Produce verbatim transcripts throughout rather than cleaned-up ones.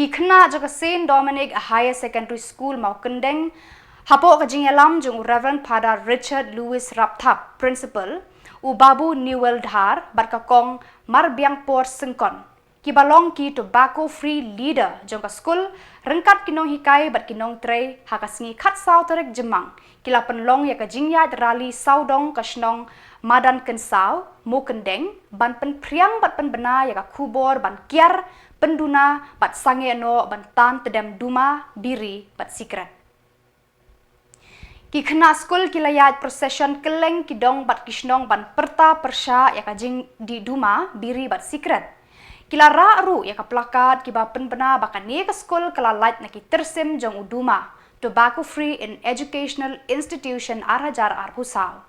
Ki khynnah jong ka Saint Dominic Higher Secondary School Mawkyndeng, hapoh ka jingïalam jong u Reverend Father Richard Louis Rapthap, Principal, u Babu Newell Dhar bad ka Kong Marbiangpor Syngkon, kiba long ki tobacco free leader jong ka skul, ryngkat ki nonghikai bad ki nongtrei, ha ka sngi khatsaw tarik Jymmang, ki la pynlong ïa ka jingïaid rally sawdong ka shnong Madan Kynsaw, Mawkyndeng, ban pynphriang bad pynbna ïa ka khubor ban kiar, pynduna bad sangeh noh ban tan tdem duma, biri bad sikret. Ki khynnah skul ki la ïaid procession kylleng ki dong bad ki shnong ban pyrta pyrshah ïa ka jingdih duma, biri bad sikret. Ki la rah ruh ïa ka plakat kiba pynbna ba kane ka skul ka la lait na ki tyrsim jong u duma, Tobacco Free in Educational Institution ar hajar arphew saw.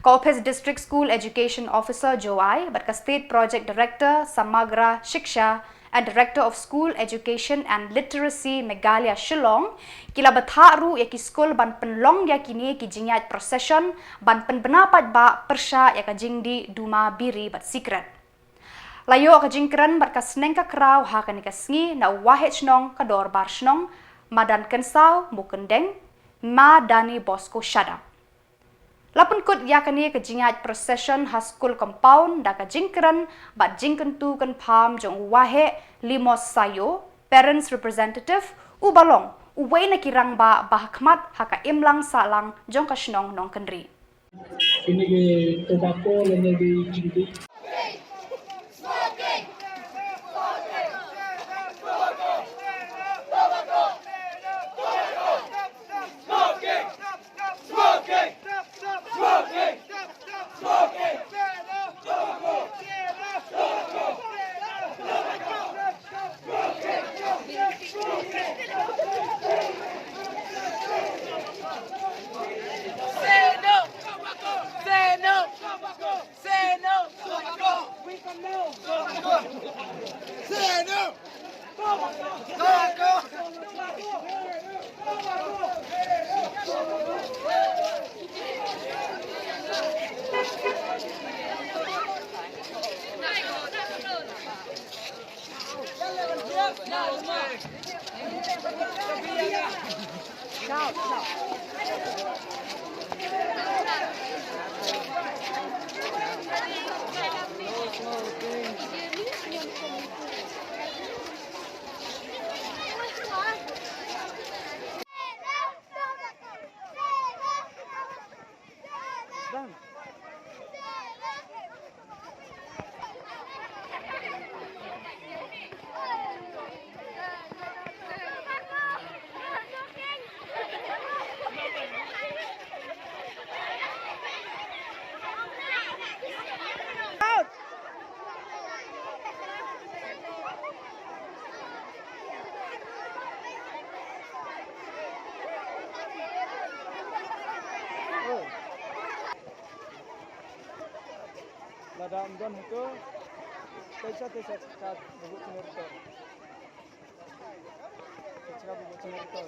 Ka Office District School Education Officer Jowai bad ka State Project Director Samagra Shiksha and Director of School Education and Literacy Meghalaya Shillong, ki la bthah ruh ïa ki skul ban pynlong ïa kine ki jingïaid procession ban pynbna paidbah pyrshah ïa ka jingdih duma, biri bad sikret. La ïoh ka jingkren bad ka sneng ka kraw ha kane ka sngi na u Waheh Shnong ka Dorbar Shnong Madan Kynsaw, Mawkyndeng, Ma Dani Bosco Shadap. La pynkut ïa kane ka jingïaid procession ha school compound da ka jingkren bad jingkyntu kynpham jong u Waheh Limos Sayo, Parents Representative, uba long uwei na ki rangbah ba ha khmat ha ka imlang sahlang jong ka shnong Nongkynrih. Kine ki tobacco lane ki jingdih. Say no! Say no! Say no! We can no! Say no! Lada ym don hato, te sa, te sa, ka bubuh chengerto. Te sa, ka bubuh chengerto.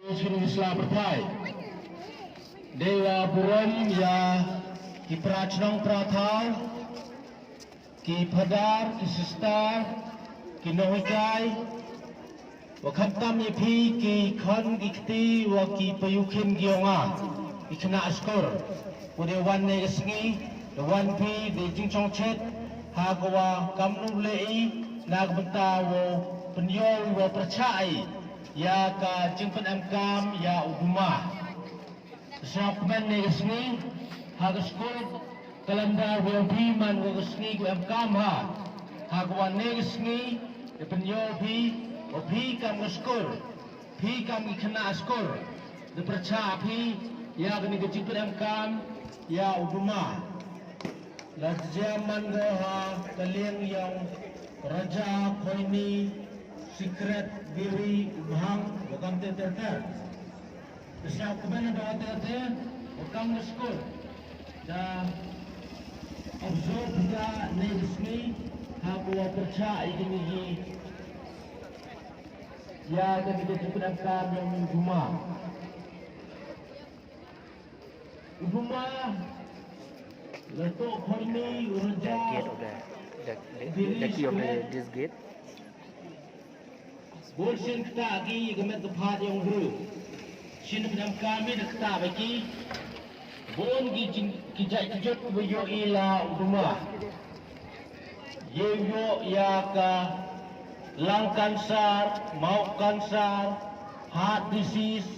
Shisien ki sla pyrthei. Dei wa burom ïa ki para chnong para thaw, ki phadar, ki sister, ki nonghikai, wa khamtam ïa phi ki khon ki kti wa ki payu khin ki yong nga, ki khynnah skur. Wa dei wan ne ka sngi, da wan phi dei jingchongchet ha ka wa kam nu lei na ka bynta wa pynïoh wa pyrchah ïa ka jingpynemkam ïa u Duma. Sngewkmen ne ka sngi ha ka skul kalendar wa phi man wa ka sngi ku em kam ha. Ha ka wan ne ka sngi da pynïoh phi wa phi kam ka skul, phi kam ki khynnah skul da pyrchah phi ïa kane ka jingpynemkam ïa u Duma. La jia man go ha ka liang yong Raja, Khoini, Sikret, Biri, Ubhang, wa kam te ter ter. Sngewkmen da te te, wa kam ka skul. Da observe da ne sngi ha ko wa pyrchah ïa kine ki, ïa kine ki jingpynemkam yong u Duma. U Duma, la toh Khoini, u Raja, The gate of the, the, the, the key of the, this gate. Bun sien ktah ki ïa ka met ka phad yong u briew. Sien pynemkam ïa da ktah ba ki. Bun ki jing, ki jait ki jot ba ïohi la u Duma. Ïa ïoh ïa ka lung cancer, mouth cancer, heart disease.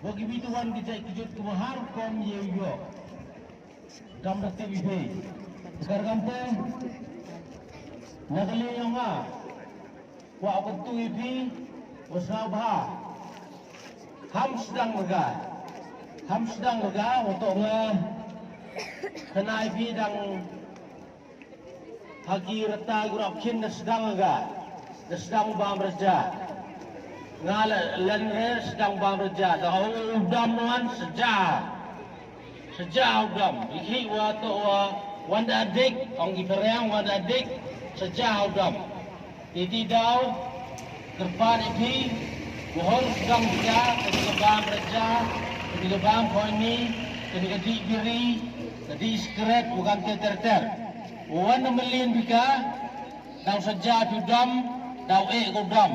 Wa ki bit wan ki jait ki jot ki wa har kom ïa ïoh. Kam da te bi phi. Kar kam te. Na ka liang yong nga. Wa ka tu i phi. Wa sngewbha. Ham sdang lega. Ham sdang lega wa toh nga. Kane i phi dang ha ki rta ki rap khin na sdang lega. Na sdang bam raja. Nga la len re sdang bam raja. Da u dam wan saja. Saja u dam, i khi wa to wa wan da dik, ong ki phareng wan da dik, saja u dam. Ti ti daw, kyrpad i phi, wa hor sdang ja, kani ka bam raja, kani ka bam Khoini, kani ka di Biri, ka di Sikret, wa kam te ter ter. Wa wan na mlien bika, daw saja phi u dam, daw eh ko dam.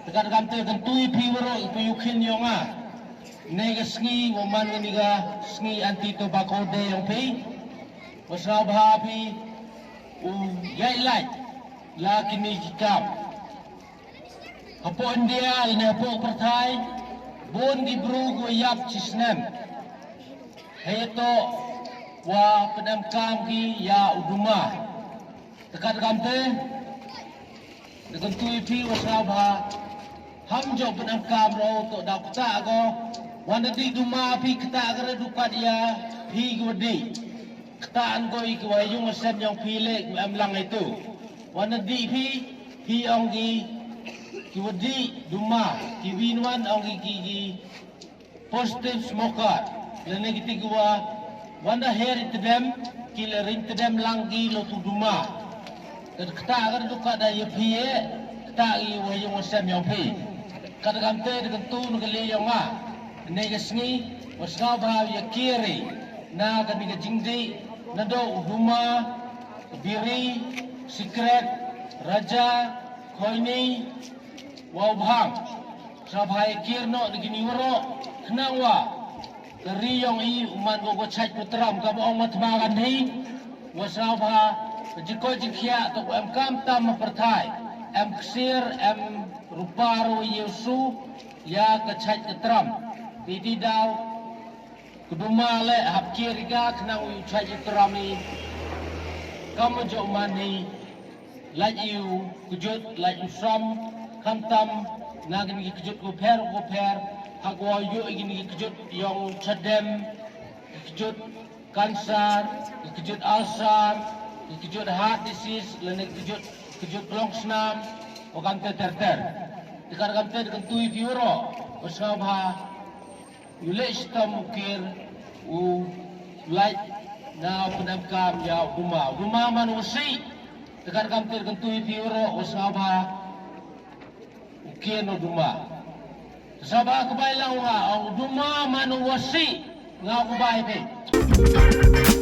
Te kat kam te kan tu i phi waroh, i phi u khin yong nga. Ne ka sngi wa man kani ka sngi anti tobacco day yong phi. Wa sngewbha phi u ïaid lait la kini ki kam. Hapoh India lane hapoh pyrthai bun ki bru ki wa ïap shisnem. Hei to wa pynemkam ki ïa u Duma. Te kat kam te, te kan tu i phi wa sngewbha. Ham jop ban em kam ro to da kata ko. Wan da di Duma phi kata ka re dukat ïa phi ki wa di. Kata an ko i ki wa yung sem yong phi le em lang itu. Wan da di phi, phi ong ki, ki wa di Duma, ki win wan ong ki, ki, ki positive smoker. Lane kiti ki wa wan da her i tdem, ki la ring tdem lang ki lo tu Duma. Kata ka duk ka da ya phi e, kata i wa yung sem yong phi. Kata kam te da kan tu na ka le yong nga. Ne ka sngi, wa sngewbha ya kiri. Na ka ni ka jingdi, na do Duma, Biri, Sikret, Raja, Khoini, wa u Bhang. Sngewbha ya kir noh da kini waroh, khnang wa ka ri yong i u man ko ko chait putram ka ba ong ma thma kan hi. Wa sngewbha ka jingkoit jingkhiah to ko em kam tam ma pyrthai. Em ksir, em rupa ro Yesu, ya ka chait ka tram. Ti ti daw, ka Duma le hap kir i ka khnang u chait i tram i. Kam ma jok man hi. Lait ïu kjut, lait ïu sam, khamtam, na kini ki kjut ko pher, ko pher, ha ko ïu kini ki kjut yong chadem, ki kjut cancer, ki kjut ulcer, ki kjut heart disease, lane ki kjut, kjut long snam, o kam ter ter ter. Dikar kam ter kan tui piuro, o sngewbha, u leh shitom u kir u lait na u pyndonkam ïa u Duma. U Duma man u sih. Te kan kam tir kan tui pi ro u sngewbha u kien u duma. Sngewbha ka bai lang u nga ong duma man u wasi nga u bai te.